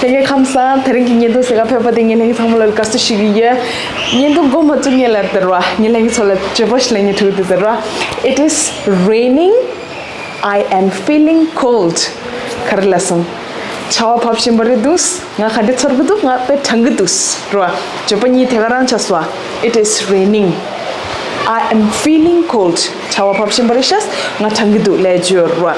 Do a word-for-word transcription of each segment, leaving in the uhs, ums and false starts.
ལྷན་རྒྱས་ཁམས་བཟང་། དེ་རིང་གི་བརྙན་ཐུང་གཟིགས་ག་ཕེབས་པ་དེ་ངས་ལྷན་རྒྱས་ཚང་མ་ལ་དགའ་བསུ་ཞུ་གི་ཡོད། བརྙན་ཐུང་འགོ་མ་བཙུགས་སྔོན་ལ་དེ་རེད་བ། ངས་ལྷན་རྒྱས་ཚོ་ལ་བརྗོད་པ་ཞིག་ལབ་སྙིང་བྲོ་གི་འདུག་དེ་རེད་བ། It is raining. I am feeling cold. ག་རེ་ལབ་སོང་། ཆར་པ་བབས་བཞིན་པ་རེད་འདུག་ང་ག་འདྲ་ཚོར་གི་འདུག་ང་དཔེ་གྲང་གི་འདུག་རེད་བ། བརྗོད་པ་གཉིས་དེ་ག་རང་ཆགས་སོང་བ། It is raining. I am feeling cold. ཆར་པ་བབས་བཞིན་པ་རེད་ཤག་ང་གྲང་གི་འདུག་ལབ་བརྗོད་རེད་བ།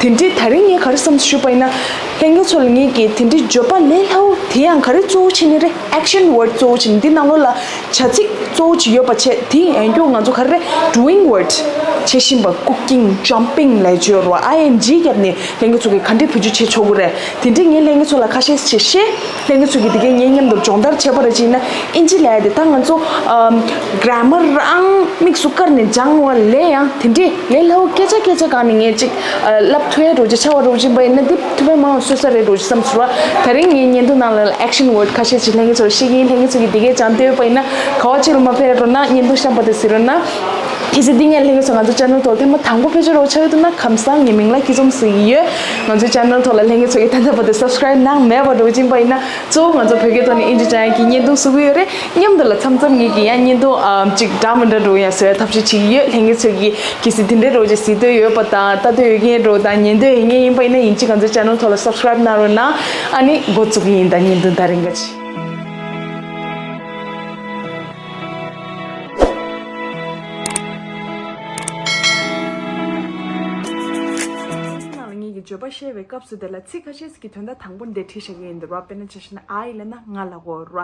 དེ་འདྲའི་དེ་རིང་ངས་ག་རེ་བསམ་ཞུས་པ་ཡིན་ན། ལྷན་རྒྱས་ཚོ་ལ་ངས་ཀྱིས་དེ་འདྲའི་བརྗོད་པ་ལས་སླ་བོ་དེ་ཡང་ག་རེ་གཙོ་བོ་བྱས་ནས་རེད། Action word གཙོ་བོ་བྱས་ནས། འདི་ནང་ལོགས་ལ་བྱ་ཚིག་གཙོ་བོ་ཅིག་ཡོད་པ་བྱས། དེ་ཡང་ཀྱོག་ང་ཚོ་ག་རེ་རེད། Doing word བྱེད་བཞིན་པ། Cooking, jumping ལབ་བརྗོད་རེད་བ། I N G བརྒྱབ་ནས་ལྷན་རྒྱས་ཚོ་གིས་ག་འདྲའི་བེད་སྤྱོད་བྱེད་ཆོག་གི་རེད། དེ་འདྲའི་ངས་ལྷན་རྒྱས་ཚོ་ལ་ཁ་ཤས་ཤིག་བཤད། ལྷན་རྒྱས་ཚོ་གིས་དེ་གའི་ངའི་མཉམ་དུ་སྦྱོང་བརྡར་བྱེད་པ་རེད་ཅེ་ན། ཨིན་ཇི་ལབ་ཡ་དེ་ད་ང་ཚོ་ཨམ་grammar རང་དམིགས་སུ་བཀར་ནས་སྦྱང་བ་ལས་ཡང་དེ་འདྲའི་ལས་སླ་བོ་སྐད་ཆ་སྐད་ཆ་སྒང་ནས་ངས་ཅིག་ཨ་བསླབ་ཐུབ་ཡ་འདྲ་བོ་ཅིག་ཆགས་པ་འདྲ་བོ་ཅིག་ཡིན་པ་ཡིན་ན། འདི་ཐུབ་པའི་མང་བ་བཟོས་ས་རེད་འདྲ་བོ་ཅིག་བསམ་སོང་བ། དེ་རིང་ངའི་བརྙན་ཐུང་ནང་ལ་action word ཁ་ཤས་ཅིག་ལྷན་རྒྱས་ཚོར་བཤད་ཀྱི་ཡིན། ལྷན་རྒྱས་ཚོ་གིས་འདི་གའི་སྦྱང་འདོད་པ་ཡིན་ན་ག་བ་ཅིག་ལ་མ་ཕེབས་རོགས་གནང་། བརྙན་ཐུང་གཤམ་པ་དེ་གཟིགས་རོགས་གནང་། གལ་སྲིད་འདི་ངས་ལྷན་རྒྱས་ཚོ་ང་ཚོ་channel ཐོག་ཐེངས་མ་དང་པོ་ཕེབས་ཆོག་རོགས་ཆགས་ཡོད་འདུག་ན། ཁམས་བཟང་། ངའི་མིང་ལ་སྐྱིད་འཛོམས་ཟེར་གྱི་ཡོད། ང་ཚོའི་channel ཐོག་ལ་ལྷན་རྒྱས་ཚོ་གིས་ད་ལྟ་བར་དུ་subscribe གནང་མེད་པ་འདྲ་བོ་ཅིག་ཡིན་པ་ཡིན་ན། གཙོ་བོ་ང་ཚོ་བོད་སྐད་ཐོག་ནས་ཨིན་ཇི་སྦྱང་ཡག་གི་བརྙན་ཐུང་བཟོ་གི་ཡོད་རེད། མཉམ་དུ་ལ་མཚམས་མཚམས་ངེད་ཀྱིས་ཡང་བརྙན་ཐུང་ཨམ་ཅིག་འདྲ་མི་འདྲ་འདྲ་བོ་ཡང་བཟོ་ཡག་ཐབས་ཤེས་བྱེད་ཀྱི་ཡོད། ལྷན་རྒྱས་ཚོ་གིས་གལ་སྲིད་དེ་འདྲའི་འདྲ་བོ་ཅིག་གཟིགས་འདོད་ཡོད་པ་དང་། ལྟ་འདོད་ཡོད་མཁན་འདྲ་བོ་དང་། ཉན་འདོད་ཡོད་མཁན་ཡིན་པ་ཡིན་ན། ཡིན་གཅིག་ང་ཚོའི་channel ཐོག་ལ་subscribe གནང་རོགས་གནང་། ཨ་ནི་འགོ་བཙུགས་ཀྱི་ཡིན་ད་བརྙན་ཐུང་དེ་རིང་ག་ཅིག་ནང་ལ་ངེད་ཀྱིས་བརྗོད་པ་བཤད་པའི་སྐབས་སུ་དེ་ལ་ཚིག་ཁ་ཤས་ཤིག་གི་དོན་དག་དང་པོ་འདི་བྲིས་བཞག་གི་ཡིན་འདུག་ར། དཔེར་ན་ཆ་བཞག་ན་I ལབ་ན་ང་ལབ་དགོས་ར།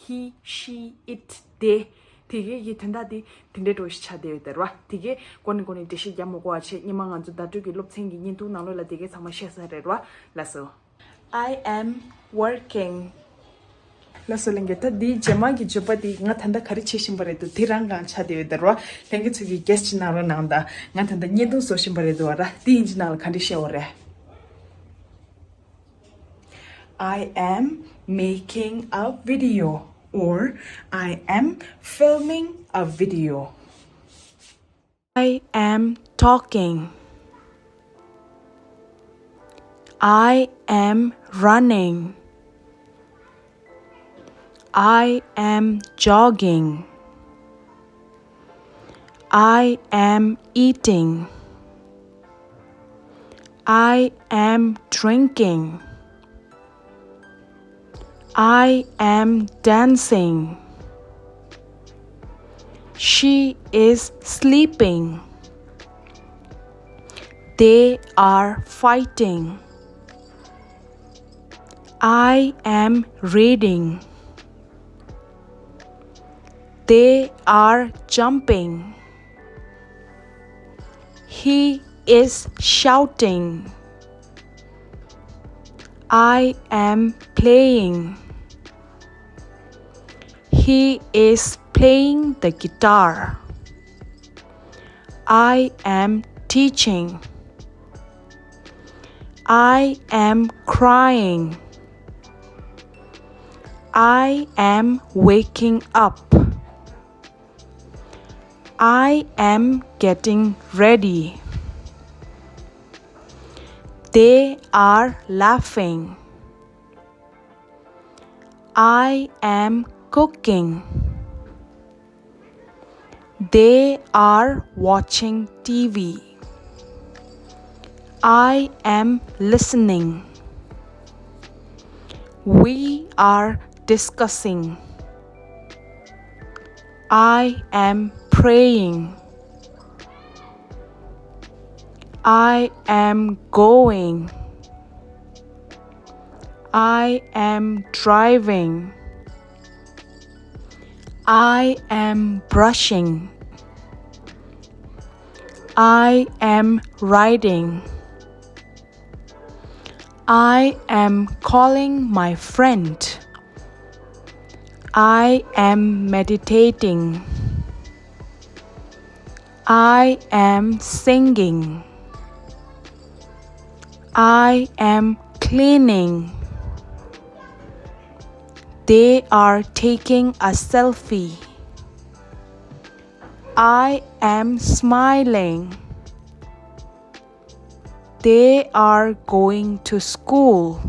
He, she, it, they། དེ་གའི་གི་དོན་དག་དེ་དེ་འདྲའི་འདྲ་བོ་ཞིག་ཆགས་བསྡད་ཡོད་དེ་ར། དེ་གའི་སྒོ་ནས་སྒོ་ནས་འགྲེལ་བཤད་རྒྱག་མ་དགོས་པ་བྱས། སྔོན་མ་ང་ཚོ་བརྡ་སྤྲོད་ཀྱི་སློབ་ཚན་གྱི་བརྙན་ཐུང་ནང་ལོགས་ལ་དེ་གའི་ཚང་མ་བཤད་ས་རེད་ར། ལགས་སོ། I am working. ལགས་སོ་ལྷན་རྒྱས། ད་འདིའི་རྗེས་མ་གི་བརྗོད་པ་འདི་ང་ད་ལྟ་ག་རེ་བྱེད་བཞིན་པ་རེད་འདུག་དེ་རང་གང་ཆགས་བསྡད་ཡོད་དེ་ར། ལྷན་རྒྱས་ཚོ་གིས་guess ཅིག་གནང་རོགས་གནང་དང་། ང་ད་ལྟ་བརྙན་ཐུང་བཟོ་བཞིན་པ་རེད་འདུག་བ་ར། འདི་ཨིན་ཇི་ནང་ལ་ག་འདྲ་བཤད་པ་རེད། I am making a video, or I am filming a video. I am talking. I am running. I am jogging. I am eating. I am drinking. I am dancing. She is sleeping. They are fighting. I am reading. They are jumping. He is shouting. I am playing. He is playing the guitar. I am teaching. I am crying. I am waking up. I am getting ready. They are laughing. I am cooking. They are watching T V. I am listening. We are discussing. I am praying. I am going. I am driving. I am brushing. I am writing. I am calling my friend. I am meditating. I am singing. I am cleaning. They are taking a selfie. I am smiling. They are going to school.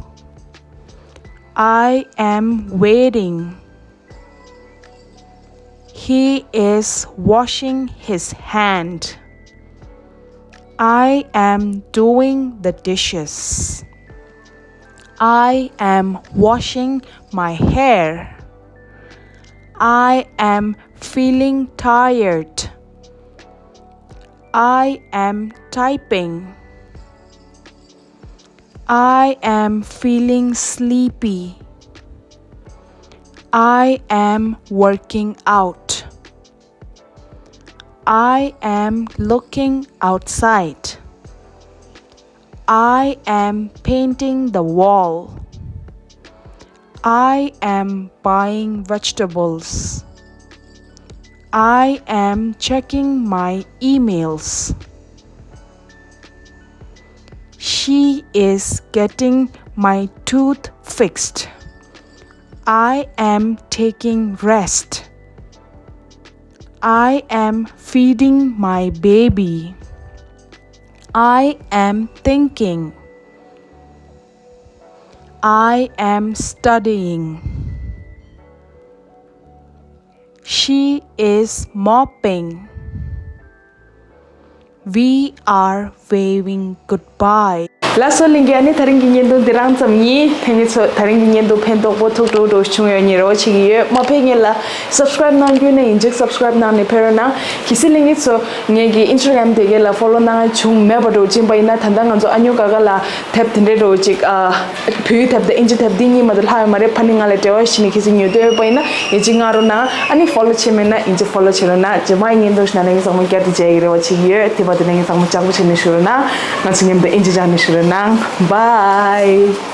I am waiting. He is washing his hand. I am doing the dishes. I am washing my hair. I am feeling tired. I am typing. I am feeling sleepy. I am working out. I am looking outside. I am painting the wall. I am buying vegetables. I am checking my emails. She is getting my tooth fixed. I am taking rest. I am feeding my baby. I am thinking. I am studying. She is mopping. We are waving goodbye. ལགས་སོ་ལྷན་རྒྱས། ཨ་ནི་དེ་རིང་གི་བརྙན་ཐུང་འདི་རང་ཙམ་ཡིན། ལྷན་རྒྱས་ཚོ་དེ་རིང་གི་བརྙན་ཐུང་ཕན་ཐོགས་པོ་ཐུགས་སྤྲོ་སྤྲོ་བྱུང་ཡོད་ངེས་རེ་བ་བྱེད་ཀྱི་ཡོད། མ་ཕེབས་སྔོན་ལ་subscribe གནང་རྒྱུ་ནས་ཡིན་གཅིག subscribe གནང་ནས་ཕེབས་རོགས་གནང་། གལ་སྲིད་ལྷན་རྒྱས་ཚོ་ངེད་ཀྱི་Instagram དེ་གའི་ལ་follow གནང་བྱུང་མེད་པ་འདྲ་བོ་ཅིག་ཡིན་པ་ཡིན་ན། ད་ལྟ་ང་ཚོ་ཨ་ཉོ་ག་ག་ལ་དེབ་དེ་འདྲའི་འདྲ་བོ་ཅིག་ཨ། བོད་ཡིག་དེབ་དང་ཨིན་ཇི་དེབ་འདི་གཉིས་མ་གཏོགས་ལྷག་ཡོད་མ་རེད། ཕ་ནི་ང་ལ་འབྲེལ་བ་བྱས་ནས་གལ་སྲིད་ཉོ་འདོད་ཡོད་པ་ཡིན་ན་ཡིན་གཅིག་མངགས་རོགས་གནང་། ཨ་ནི་follow བྱས་མེད་ན་ཡིན་གཅིག་follow བྱེད་རོགས་གནང་། རྗེས་མ་ཡི་བརྙན་ཐུང་ཞིག་ནང་ལ་ངས་ཚང་མ་བསྐྱར་དུ་མཇལ་ཡག་རེ་བ་བྱེད་ཀྱི་ཡོད། དེ་བར་དུ་ལ་ངས་ཚང་མ་ཅག་པོ་བྱས་ནས་བཞུགས་རོགས་གནང་། ང་ཚོ་མཉམ་དུ་ཨིན་ཇི་སྦྱངས་ནས་བཞུགས་རོགས་གནང་། Bye།